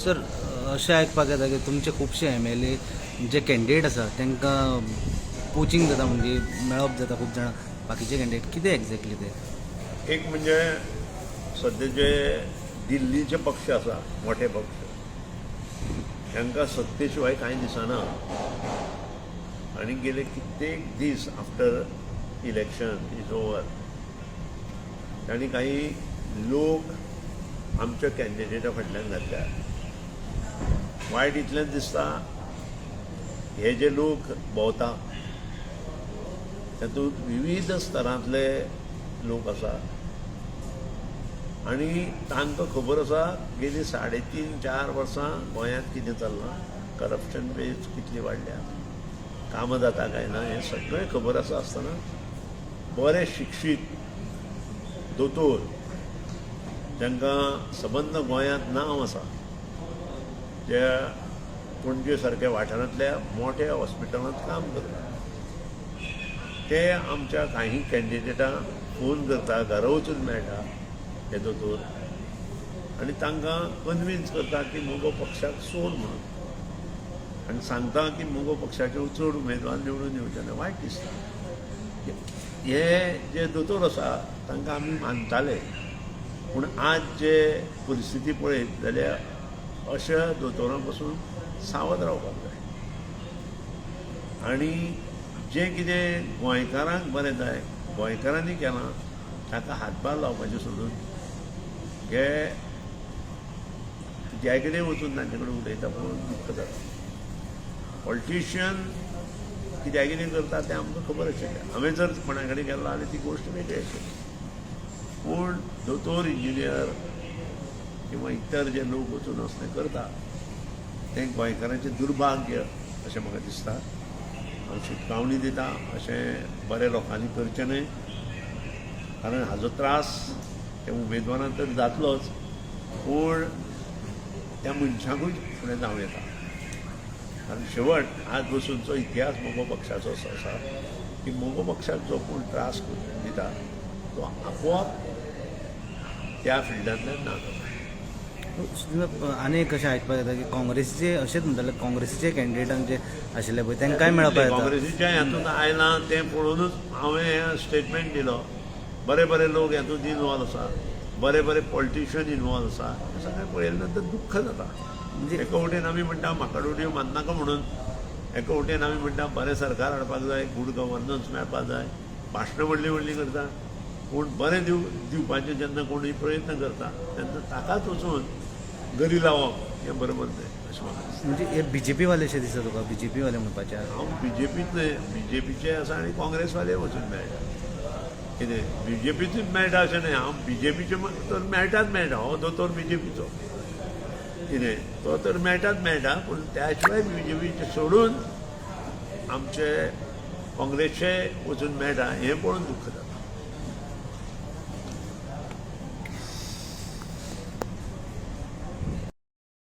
Sir, अशें आयकपाक येता की तुमचे खुबशे एमएलए जे कॅन्डिडेट आसा तांकां पोचींग जाता, म्हणजे मेळप जाता खूब जाणां बाकीचे कॅन्डिडेट. कितें एक्झॅक्टली ते? एक म्हणजे सद्या जे दिल्लीचे पक्ष आसा, मोठे पक्ष, तांकां सत्ते शिवाय कांय दिसना आनी गेले कित्येक दीस आफ्टर इलेक्शन is over तांणी काही लोक आमच्या कॅन्डिडेटा फाटल्यान घातल्या. वायट इतलेंच दिसता, हे जे लोक भोंवता तातूंत विविध स्तरांतले लोक आसा आनी तांकां खबर आसा गेली 3.5-4 वर्सां गोंयांत कितें चल्लां, करप्शन रेट कितली वाडल्या, कामां जाता काय ना, हें सगळें खबर आसा आसतना बरे शिक्षीत दोतोर, जांकां सबंद गोंयांत नांव आसा, जे पणजे सारक्या वाठारांतल्या मोठ्या हॉस्पिटलांत काम करता, ते आमच्या काही कॅन्डिडेटांक फोन करता, घरा वचून मेळटा हे दोतोर आनी तांकां कन्विन्स करता की मगो पक्षाक सोड म्हणून आनी सांगता की मगो पक्षाचे चड उमेदवार निवडून येवचे ना. वायट दिसता. हे जे दोतोर आसा तांकां आमी मानताले, पूण आज जे परिस्थिती पळयत जाल्यार अशा दोतोरां पासून सावध रावपाक जाय आनी जें कितें गोंयकारांक बरें जाय, गोंयकारांनी केलां ताका हातभार लावपाचें सोडून हे ज्या कडेन वचून तांचे कडेन उलयता पळोवन दुख्ख जाता. पॉलिटिशियन कित्या कितें करता तें आमकां खबर आशिल्लें. हांवें जर कोणा कडेन गेल्लो जाल्यार ती गोश्ट वेगळी आशिल्ली, पूण दोतोर, इंजिनियर किंवा इतर जे लोक वचून असलें करता तें गोंयकारांचें दुर्भाग्य अशें म्हाका दिसता. हांव शिटकावणी दिता, अशें बऱ्या लोकांनी करचें न्हय, कारण हाजो त्रास त्या उमेदवारांक तर जातलोच, पूण त्या मनशाकूय फुडें जावं येता. कारण शेवट आज बसूनचो इतिहास मगो पक्षाचो असो आसा की मगो पक्षाक जो कोण त्रास दिता तो आपोआप त्या फिल्डांतल्यान ना जाता. आनी एक अशें आयकपाक येता की काँग्रेसीचे, अशेंच म्हणटाले, काँग्रेसीचे कॅन्डिडेटांक जे आशिल्ले पळय तांकांय मेळपाक येता. काँग्रेसीच्या हातूंत आयलां तें पळोवनूच हांवें हें स्टेटमेंट दिलो. बरे बरे लोक हातूंत इनवॉल्व आसा, बरे बरे पॉलिटिशियन इनवॉल्व आसा, हें सगळें पळयले नंतर दुख्ख जाता. म्हणजे एका वटेन आमी म्हणटा म्हाका उडयो मारनाका म्हणून, एका वटेन आमी म्हणटा बरें सरकार हाडपाक जाय, गूड गव्हर्नन्स मेळपाक जाय, भाशणां व्हडलीं व्हडलीं करता, पूण बरें दिवपाचें जेन्ना कोणूय प्रयत्न करता तेन्ना ताकाच वचून गरी लावप हें बरोबर न्हय अशें म्हाका दिसता. म्हणजे हे बीजेपी वाले अशें दिसता तुका, बीजेपी वाले म्हणपाचें? हांव बीजेपीत न्हय, बीजेपीचे आसा आनी काँग्रेसवाले वचून मेळटा. कितें बीजेपीच मेळटा अशें न्हय, हांव बीजेपीचे तर मेळटाच मेळटा. हो दोतोर बीजेपीचो कितें तो तर मेळटाच मेळटा, पूण त्या शिवाय बीजेपीचे सोडून आमचे काँग्रेसचे वचून मेळटा हें पळोवन दुख्ख जाता.